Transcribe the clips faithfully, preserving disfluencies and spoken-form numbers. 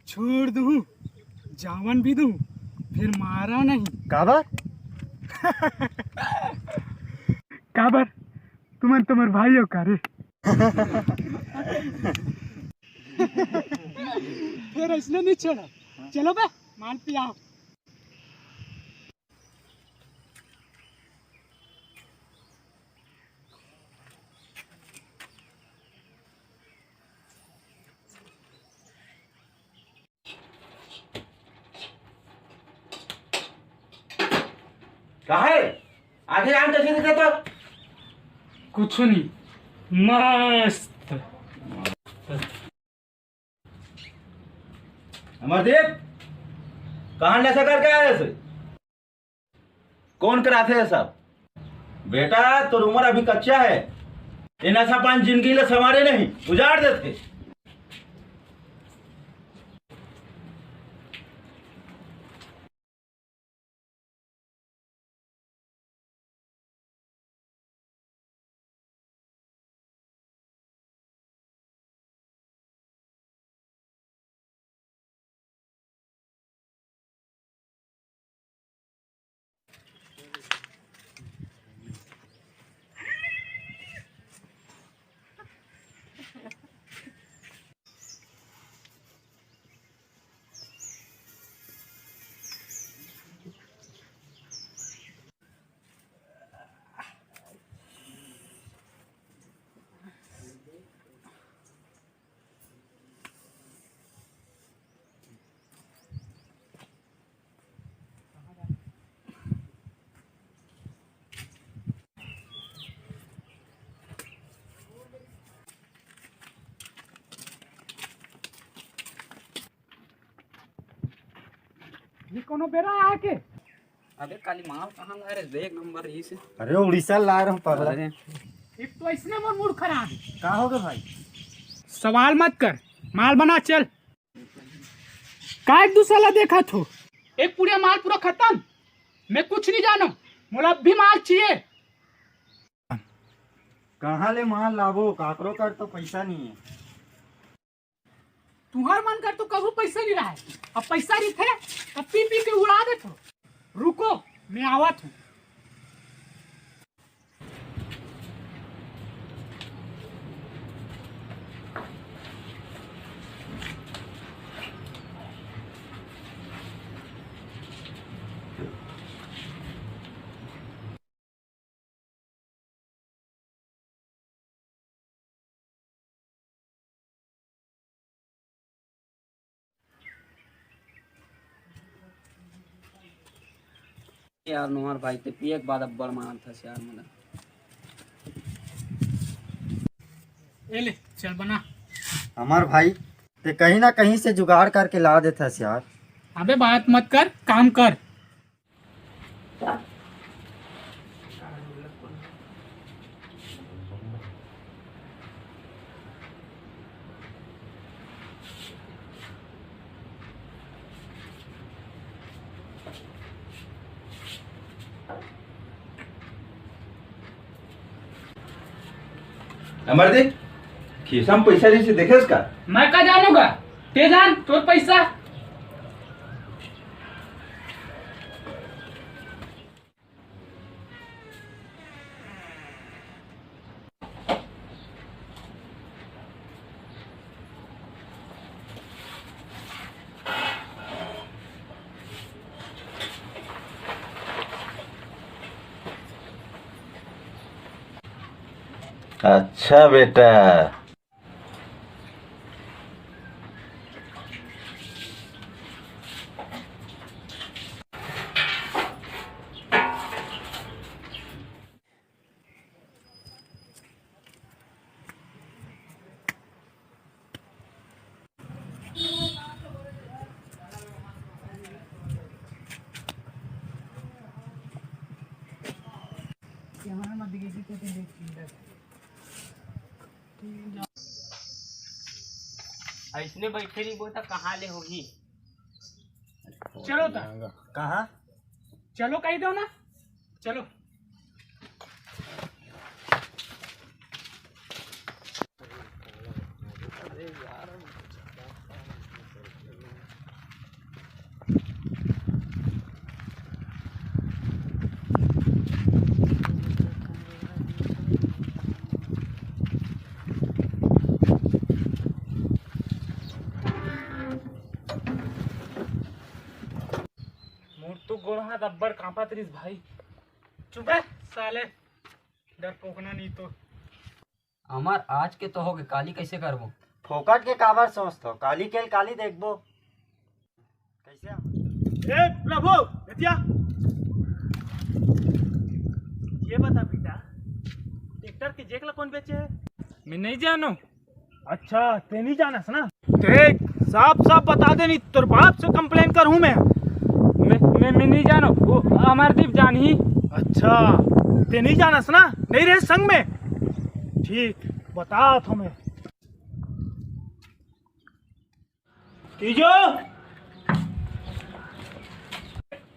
छोड़ दूँ, जावन भी दूँ, फिर मारा नहीं। काबर? काबर? तुमन तुम्हार भाई हो का रे? फिर इसने नहीं छोड़ा। चलो बे, माल पियाओ। काहे? आगे आम कैसे दिखा तो? कुछ नहीं, मस्त। अमरदीप, कहाँ नशा करके आए से? कौन कराथे ये सब? बेटा, तोर उम्र अभी कच्चा है। ये नशा पान जिंदगी ला संवारे नहीं, उजाड़ देथे। ये कोनो बेरा आके? अबे काली माल कहाँ लाए रे? एक नंबर रही से। अरे उड़ीसा ला रहा हूँ पगला। अरे। एक तो इसने मोर मूड खराब है। का हो गया भाई? सवाल मत कर, माल बना चल। का एक दूसरा ला देखा थो? एक पुड़िया माल पूरा खत्म। मैं कुछ नहीं जानो, मोला अब भी माल चाहिए। कहाँ ले माल लाबो? काकरो कर तो पैसा नहीं है। तुहर मन कर तो कभू पैसा नहीं रहा है, अब पैसा रहिथे तब पी पी के उड़ा देथो। रुको, मैं आवत हूँ। यार नोहर भाई, ते पिए के बाद अब्बड़ मारत हस यार मोला। ए ले, चल बना। हमार भाई, ते कहीं ना कहीं से जुगाड़ करके ला देथस यार। अबे बात मत कर, काम कर। अमरदीप, खीसा में पैसा रहिसे देखेस का? मैं का जानूंगा, ते जान तोर पैसा। अच्छा बेटा। अइसने बइठे रहिबो त कहाँ ले होही? चलो त। कहाँ? चलो कहि दो ना, चलो। अरे यार, तो गोड़ हाथ अब्बड़ कांपत रिस भाई। चुप रह साले, डरपोकना नहीं तो। अमर, आज के तो होगे, काली कैसे करबो? फोकट के काबर सोचथो, काली के काली देखबो। कैसे अमर? ए प्रभु, भैया, ये बता बेटा, ट्रैक्टर के जेक ला कौन बेचे है? मैं नहीं जानू। अच्छा, ते नहीं जानस ना? देख, साफ साफ बता दे, नहीं तोर बाप से कंप्लेन करूं मैं। मैं, मैं, मैं नहीं जानू, वो अमरदीप जानही। अच्छा, ते नहीं जानस ना? नहीं रहे संग में। ठीक, बता तो मैं। तीजो,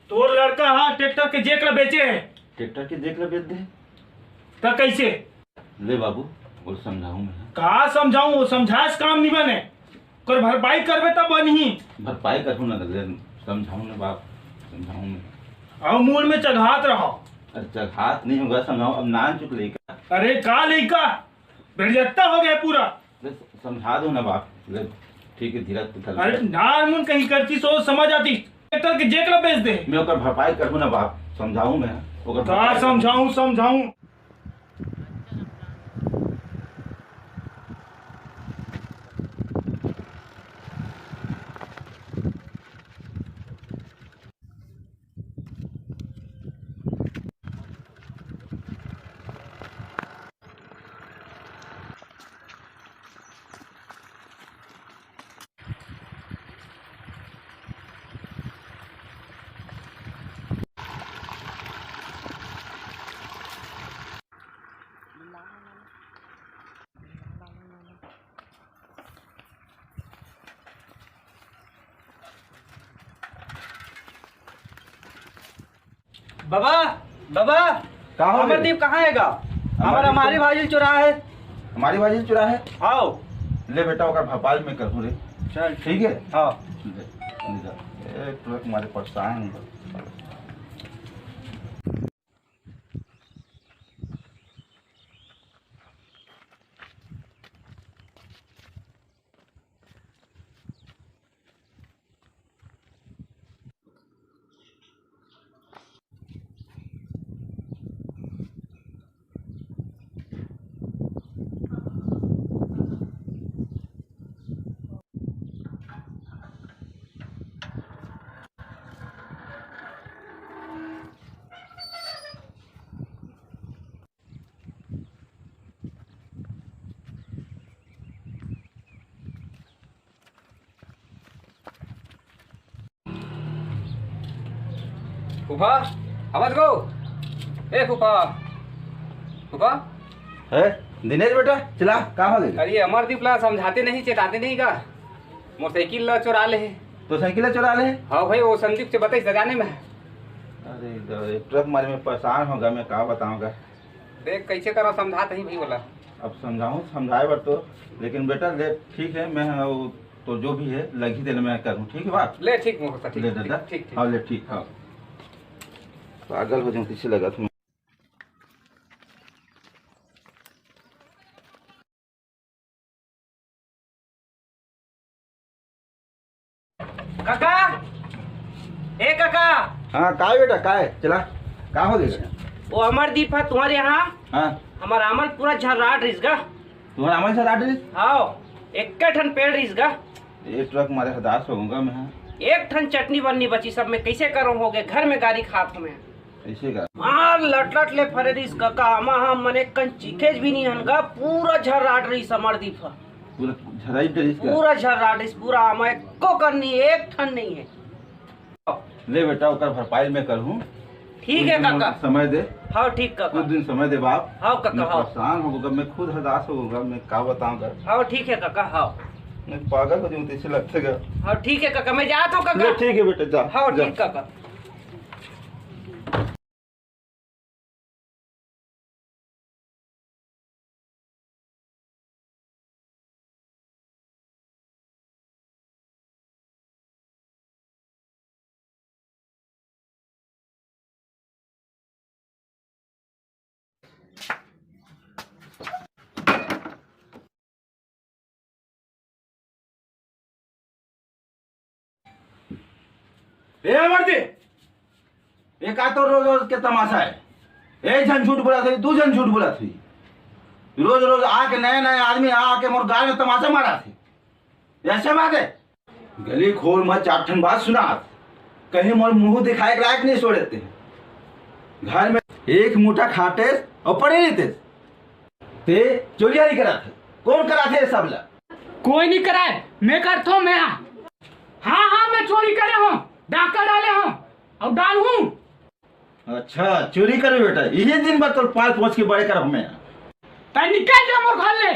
तोर लड़का हा ट्रैक्टर के जेक ला बेचे है। ट्रैक्टर के जेक ला बेच दे। त कैसे? ले बाबू, वो समझाऊं मैं। का समझाऊं? वो समझाए से काम नहीं बने, कर भरपाई करबे तब बनही। भरपाई करहूं ना, ले समझाऊं ना बाप, समझाऊं मैं। अउ मूड़ में चघात रहो। अरे चघात नहीं होगा, समझाऊं, अब नान चुक लइका। अरे का लइका, भेड़ियत्ता हो गया पूरा। ले समझा दो ना बाप, ले ठीक है, धीरज तो कर। अरे नान मुन कहीं करती सोच समझ आती, ट्रैक्टर के जेक ला बेच दे। मैं ओकर भरपाई करहूं ना बाप, समझाऊं मैं ओकर का भरपाई करहूं। समझाऊं, समझाऊं। बाबा, बाबा, का हो गे? अमरदीप कहाँ है गा? अमरदीप हमारा तो हमारी भाजी चुरा है। हमारी भाजी चुरा है? आओ। ले बेटा, ओकर भरपाई में करहूं रे। चल, ठीक है? हाँ। ले, ले जा। एक ट्रक मारे परेशान हो। फूफा, आवाज गो। ए फूफा, फूफा। है दिनेश बेटा, चला, का हो गया? अरे अमरदीप ला समझाते नहीं, चेताते नहीं का? मोटरसाइकिल ला चोरा ले। तो साइकिल ला चोरा ले? हाँ भाई, वो संदीप से बताइस जाने में। अरे, अरे, ट्रक मारे में परेशान होगा, मैं का बताऊंगा। देख, कैसे करो, समझात ही भाई बोला। अब समझाऊं, समझाए बर तो, लेकिन बेटा, ले, ठीक है, मैं वो तो जो भी है, लगी देने में करूँ, ठीक है बात? ले, ठीक मोहता, ठीक, ले ठीक, दादा। ठीक, ठीक। हाँ, ले, ठीक, हाँ। पागल हो जाऊँ, किसी लगा तुम्हें। काका, ए काका। हाँ, काय बेटा, काय? चला, का हो गया? वो अमरदीप है तुम्हारे यहाँ? हाँ। हमारा अमल पूरा झर्राट रिस गा। तुम्हारा अमल झर्राट रिस? हाँ, एक ठन पेड़ रिस गा। ये ट्रक मारे हदास होऊंगा मैं, हाँ। एक ठन चटनी बन्नी बची, सब मैं कैसे करूँ हो गए, घर में गारी खात हूँ मैं। ऐसे का? मार लट लट ले फरे रिस कका, आमा हम मने कन चीखेज भी नहीं हन गा, पूरा झर्राट रिस अमरदीप ह। पूरा झराई डरिस का? पूरा झर्राट रिस, पूरा आमा एको कन नहीं, एक ठन नहीं है। ले बेटा, ओकर भरपाई मैं करहूँ। ठीक कुछ है दिन काका। समय दे। हाँ, ठीक काका। कुछ दिन समय दे बाप। हाँ काका, मैं हाँ। परेशान हो गया, मैं खुद हदास हो गया, मैं का बताऊँ गा। हाँ, ठीक है काका, हाँ। मैं पागल हो जाऊँ, तैसे लगते गा। हाँ, ठीक है काका, मैं जात हूँ काका। ले, ठीक है बेटा, जा, हाँ, जा। ठीक काका। ए, अमरदीप, ये का तो रोज रोज के तमाशा है? एक झन झूठ बोलत हे, दू झन झूठ बोलत हे। रोज रोज आके नया नया आदमी आके मोर गाल में तमाशा मारत हे। ऐसे बात है? गली खोर में चार ठन बात सुनात, कहीं मोर मुंह दिखाए के लायक नहीं छोड़े ते। घर में एक मुठा खाते और पड़े रहते, ते चोरियारी करात हे। कौन करात हे ये सब ला? कोई नहीं कराए, मैं करता हूँ। मैं हाँ हाँ हाँ, मैं चोरी करे हूँ, डाका डाले हूँ और डालूँ। अच्छा, चोरी करे बेटा, यही दिन भर तोर पाल पोंछ के बड़े करब मैं। तैं निकल जा मोर घर ले।